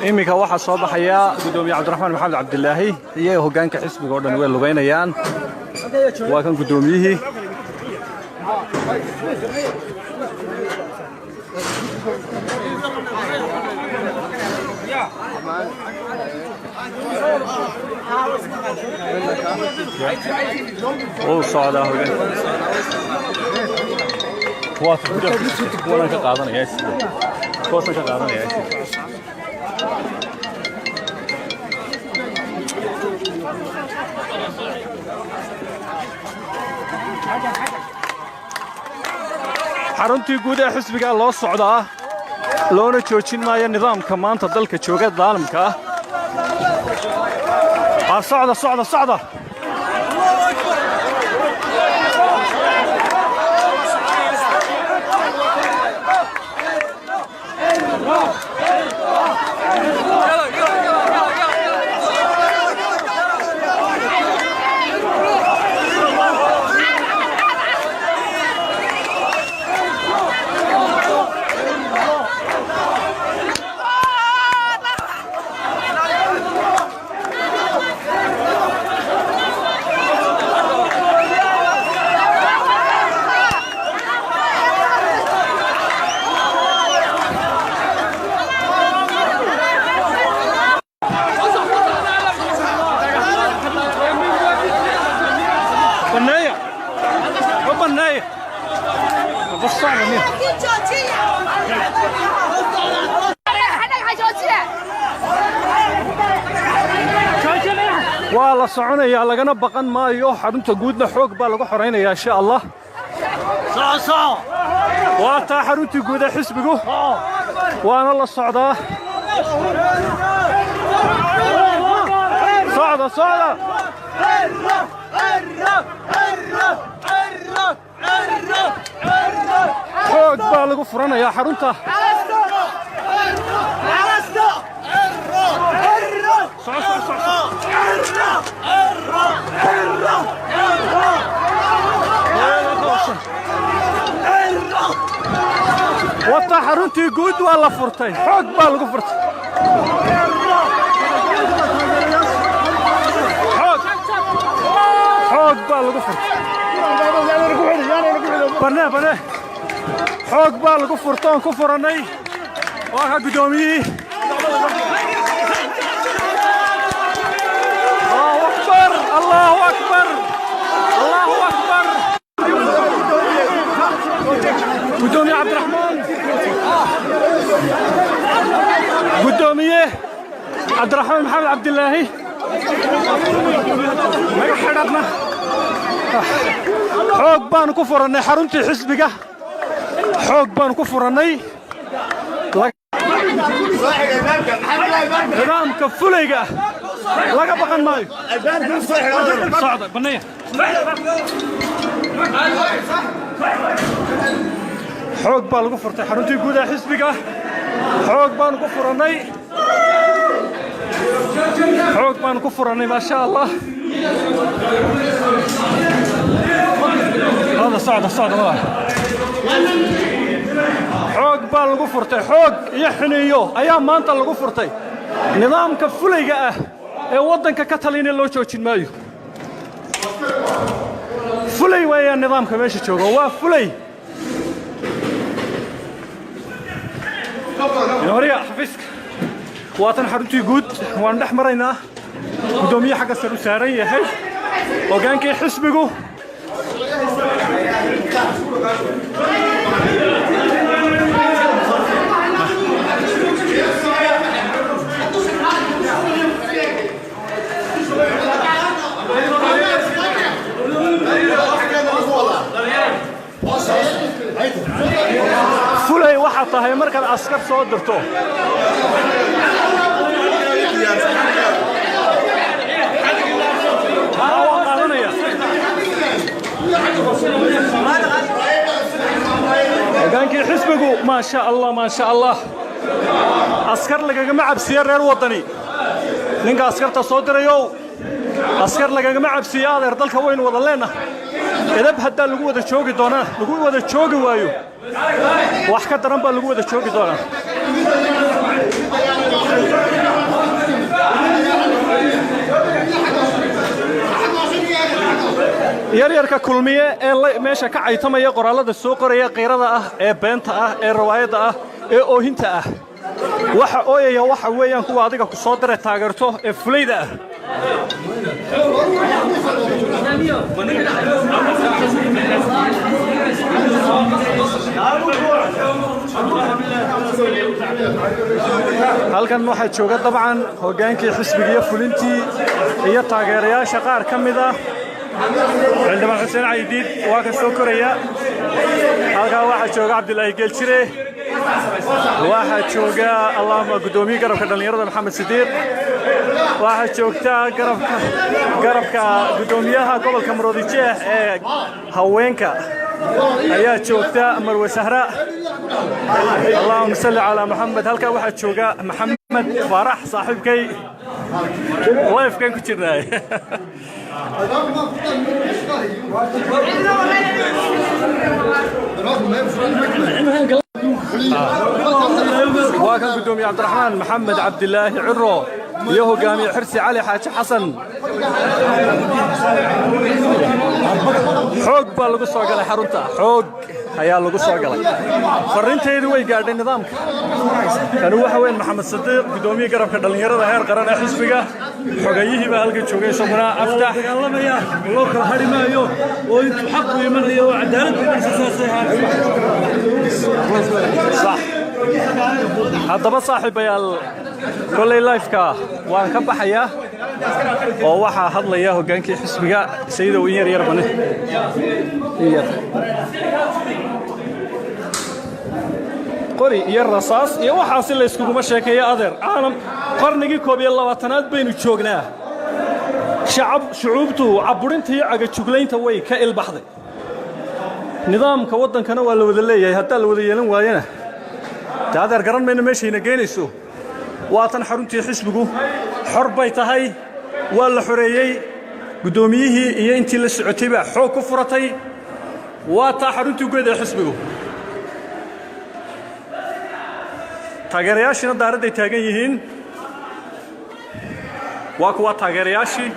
Iminka waxaa soo baxaya Gudoomiye Cabdiraxmaan Maxamed Cabdilaahi iyo hoggaanka xisbiga oo dhan way lugaynayaan. Waa kan guddoomiyihii. Wuu socdaa hoggaan. Waa kuwan ka qaadanaya, kuwaasan ka qaadanaya. Xaruntii guud ee xisbiga loo socdaa, loona joojin maayo nidaamka maanta dalka jooga daalimka ah. Socda, socda, socda. Baneeya u baneeya, qof socda nin. Waa la soconayaa, lagana baqan maayo. Xarunta guudna xoog baa lagu xoraynayaa, insha Allah. Waa taa xaruntii guud ee xisbigu, waana la socdaa. Socda, socda. Xoog baa lagu furanayaa xarunta. Soco, soco, soco. Wata xaruntii guud, waa la furtay, xoog baa lagu furtay, xoog, xoog baa lagu furtay. Bane, bane, xoog baa lagu furta oon ku furannay. Waa ka guddoomiyihii. Allahu akbar, Allahu akbar, Allahu akbar. Gudoomiye Cabdiraxmaan, gudoomiye Cabdiraxmaan Maxamed Cabdilaahi, naga xidhadna. Xoog baanu ku furannay xaruntii xisbiga, xoog baanu ku furannay. Nidaamka fulayga ah laga baqan maayo. Socda, baneeya. Xoog baa lagu furtay xaruntii guud ee xisbiga, xoog baanu ku furannay, xoog baanu ku furannay. Maasha Allah. Hada socda, socda walaal. Xoog baa lagu furtay, xoog iyo xiniyo ayaa maanta lagu furtay. Nidaamka fulayga ah ee waddanka ka talina loo joojin maayo. Fulay weeyaan nidaamka meesha jooga, waa fulay. Horiga xafiiska waa tan xaruntii guud, waanu dhex maraynaa. Guddoomiye xagga sare u saaran yahay, hogaankii xisbigu. Fulay waxaa tahay markaad askar soo dirto. Waa qaadanaya hogaankii xisbigu. Maa sha Allah, maa sha Allah. Askar lagagama cabsiye reer Waddani. Ninka askarta soo dirayow, askar lagagama cabsiye adeer. Dalka waynu wada leennahay. Edab haddaa lagu wada joogi doonaa, lagu wada joogi waayo, wax ka daran baa lagu wada joogi doonaa. Yarka Kulmiye ee meesha ka caytamaya, qoraallada soo qoraya, qiirada ah ee beenta ah ee rawaayadda ah ee oohinta ah, waxa ooyaya waxa weeyaan kuwa adiga ku soo dira taageerto ee fulayda ah. Halkan waxaa jooga dabcan hoggaankii xisbiga iyo fulintii iyo taageerayaasha qaar ka mid ah. Xildhibaan Xuseen Caydiid waa ka soo koraya. Halkaa waxaa jooga Cabdilaahi Geeljire, waxaa jooga allahuma guddoomiye garabka dhallinyarada Maxamed Sidiiq, waxaa joogta garabka guddoomiyaha gobolka Maroodi Jeex ee haweenka ayaa joogta, Marwe Sahra. Allahuma salli calaa Maxamed. Halkaa waxaa jooga Maxamed Faarax, saaxiibkay, live-kan ku jirnaay. Waa kan guddoomiye Cabdiraxmaan Maxamed Cabdilaahi Ciro iyo hogaamiye Xirsi Cali Xaaji Xasan. Xoog baa lagu soo galay xarunta, xoog ayaa lagu soo galay. Farriinteedu way gaadhay nidaamka. Kani waxa weyn Maxamed Sadiiq, guddoomiye garabka dhallinyarada heer qaran ee xisbiga. Xogayihii baa halkan joogay isaguna, Aftax. Dagaalamaya, loo kala hari maayo oo intuu xaqu imanayo oo cadaalad saasay. Sax. Haddaba saaxiibayaal, kolley live-ka waan ka baxayaa oo waxaa hadlaya hoggaankii xisbiga. Sayidow, in yar yar bane, in yar. Qori iyo rasaas iyo waxaasi la yskuguma sheekeeyo, adeer. Caalam qarnigii 21aad baynu joognaa. Shacab shucuubtu caburinta iyo cagajuglaynta way ka ilbaxday. Nidaamka waddankana waa la wada leeyahay. Haddaa la wada yeelan waayana, dee adeer, garan mayno meeshayna geynayso. Waa tan xaruntii xisbigu, xor bay tahay, waa la xoreeyey. Guddoomiyihii iyo intii la socotay baa xoog ku furatay. Waa taa xaruntii guud ee xisbigu. Taageerayaashiina daaradday taagan yihiin. Waa kuwa taageerayaashii,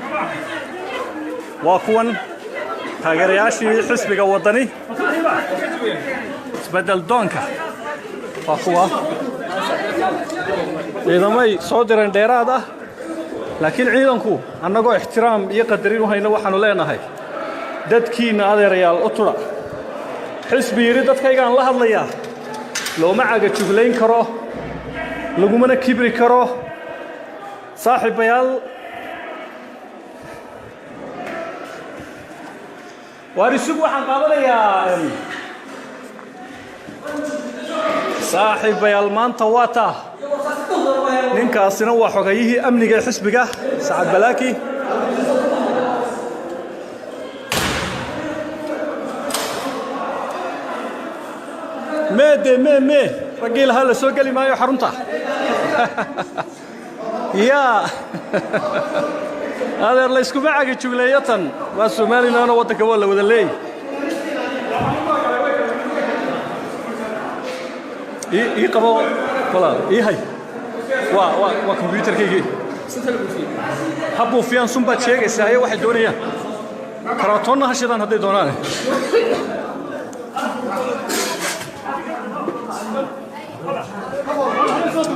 waa kuwan taageerayaashii xisbiga Waddani, isbeddel doonka. Waa kuwa ciidamay soo direen dheeraad ah, laakiin ciidanku, annagoo ixtiraam iyo qadarin u hayno, waxaannu leenahay dadkiinna, adeerayaal, u tudha. Xisbi yidhi dadkaygaan la hadlayaa looma cagajuglayn karo, lagumana kibri karo. Saaxiibayaal, waar isugu waxaan qaadanayaa. Saaxiibayaal, maanta waa taa. Ninkaasina waa xogayihii amniga ee xisbiga, Sacad Balaaki. Mee dee mee mee raggii lahaa la soo geli maayo xarunta. Yaa adeer, layskuma cagi jugleeyo. Tan waa Somalilandoo waddanka waa la wada leey. Ii qabo walaal, ii hay. Waa kombyuutarkaygii. Ha buufiyaan, sun baad sheegaysaa. Aye, waxay doonayaan karaatoonna ha shidaan hadday doonaan.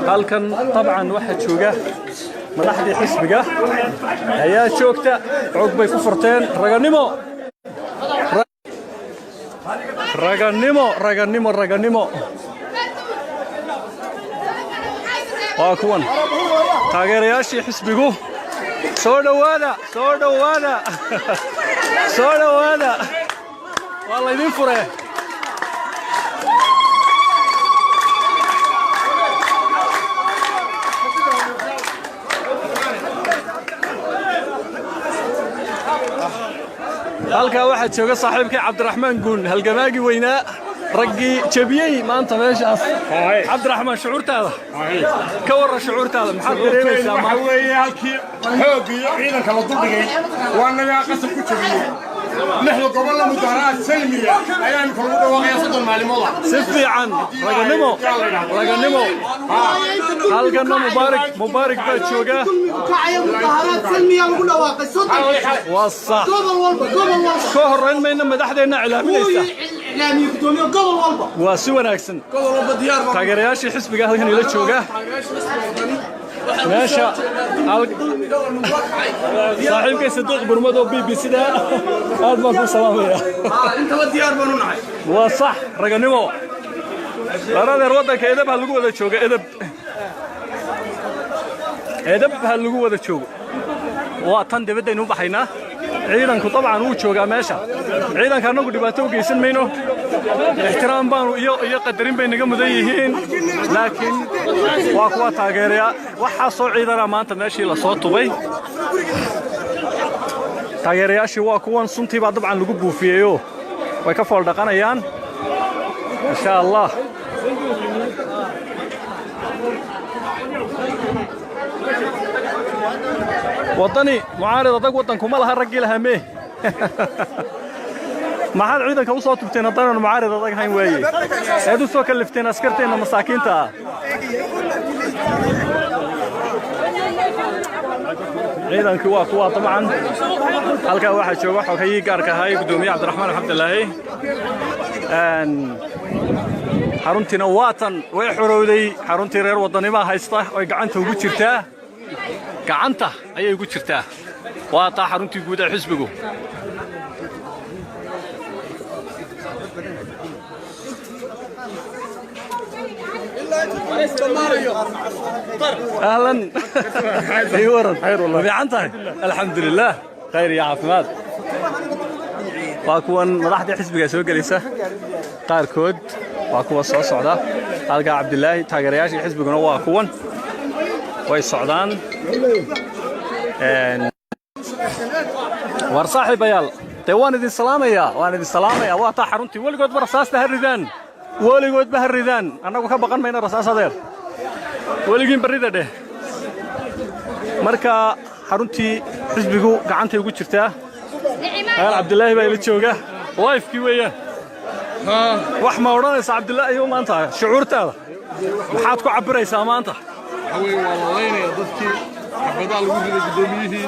Halkan dabcan waxaa jooga madaxdii xisbiga ayaa joogta. Cog bay ku furteen. Raganimo, raganimo, raganimo, raganimo. Waa kuwan taageerayaashii xisbigu. Soo dhowaada, soo dhowaada, soo dhowaada. Waa laydin furee. Halkaa waxaa jooga saaxiibkii Cabdiraxmaan Guun, halgamaagii weynaa, raggii jebiyey maanta meeshaas. Cabdiraxmaan, shucuurtaada ka warran, shucuurtaada maxaad dareemaysaa waxa maanta? Weeye halkii xoog iyo ciidanka la duldhigay waa nagaa qasab ku jabiyey. Lixda gobolna mudaharaad salmiya ayaa imika lagu dhawaaqaya 30 maalimood ah. Si fiican, raganimo, raganimo. Halkanna Mubaarak, Mubaarak baa jooga. Kacaya, mudaharaad salmiya lagu dhawaaqay 30 Waa sax. gobol walba, gobol walba. Ka horrayn mayna, madaxdeenna iclaaminaysa. Iclaamiye gudoomiye gobol walba. Waa si wanaagsan. Taageerayaashii xisbiga halkan ila jooga meesha saaxiibkay Sadiiq Burmad oo BBC da, aad baan ku salaamaya. Intaba diyaar baanu nahay. Waa sax, raganimo. Laradeer, waddanka edeb ha lagu wada joogo, edeb, edeb ha lagu wada joogo. Waa tan dibaddaynu u baxaynaa. Ciidanku dabcan wuu joogaa meesha. Ciidanka annagu dhibaato u geysan mayno, ixtiraam baanu iyo qadarin bay naga mudan yihiin, laakiin waa kuwa taageeraya. Waxaa soo ciidana maanta meeshii la soo tubay. Taageerayaashii waa kuwan. Suntii baa dabcan lagu buufiyeyoo way ka fool dhaqanayaan, insha Allah. Waddani mucaarid adag waddankuma laha. Raggii lahaa mee? Maxaad ciidanka u soo tubteen haddaanan mucaarid adag hayn waaye? Eed u soo kallifteen askarteenna masaakiinta ah. Ciidankii waa kuwa dabcan. Halkaa waxaa jooga xogayii gaarka ahaa ee guddoomiye Cabdiraxmaan Cabdilaahi. Xaruntiina waa tan, way xorowday. Xaruntii reer waddanimaa haysta oy gacanta ugu jirtaa, gacanta ayay ugu jirtaa. Waa taa xaruntii guud ee xisbigu. Ahlan, ii waran? Ma fiican tahay? Alxamdulilah, khayr iyo caafimaad. Waa kuwan madaxdii xisbiga soo gelaysa qaarkood, waa kuwa soo socda. Halkaa Cabdilaahi, taageerayaashii xisbiguna waa kuwan, way socdaan. War saaxiibayaal, dee waan idin salaamayaa, waan idin salaamayaa. Waa taa xaruntii. Weligoodba rasaasta ha ridaan, weligoodba ha ridaan. Annagu ka baqan mayna rasaas, adeer, weligiin barrida dheh. Marka xaruntii xisbigu gacantay ugu jirtaa. Reer Cabdilaahi baa ila jooga, live-kii weeyaan. Wax ma odhanaysa, Cabdilaahi, iyo maanta shucuurtaada maxaad ku cabbiraysaa maanta? Waxa weeye, waa la laynaya dadkii, xabadaa lagu riday guddoomiyihii,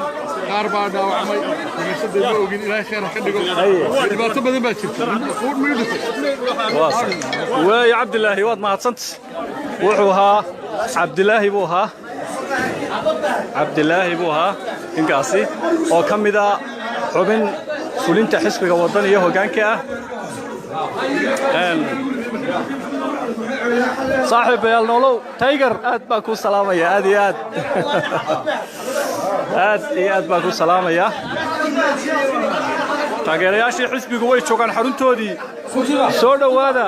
qaar baa dhaawacmay. Dhimashada ma ogin, Ilaahay khayr ha ka dhigo. Dhibaato badan baa jirta, quud mayu dhintay. Waa sax waayo. Cabdilaahi, waad mahadsanta. Wuxuu ahaa Cabdilaahi buu ahaa, Cabdilaahi buu ahaa ninkaasi oo ka mida xubin fulinta xisbiga Waddan iyo hoggaanka ah. Saaxiibayaal, nolow. Tiger, aad baan kuu salaamaya, aad iyo aad, aad iyo aad baan kuu salaamaya. Taageerayaashii xisbigu way joogaan xaruntoodii. Soo dhowaada.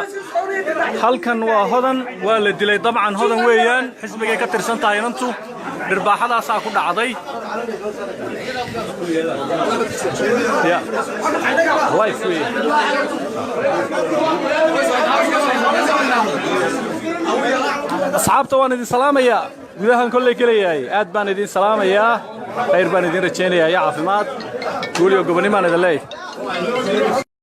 Halkan waa Hodan, waa la dilay dabcan. Hodan weeyaan, xisbigay ka tirsan tahay inantu. Dhirbaaxadaasaa ku dhacday. Ya live weeye. Asxaabta waan idin salaamayaa. Gudahan kolley gelayaay. Aad baan idin salaamayaa, khayr baan idin rajaynayaa iyo caafimaad, guul iyo gobonnimaan idin leeyahay.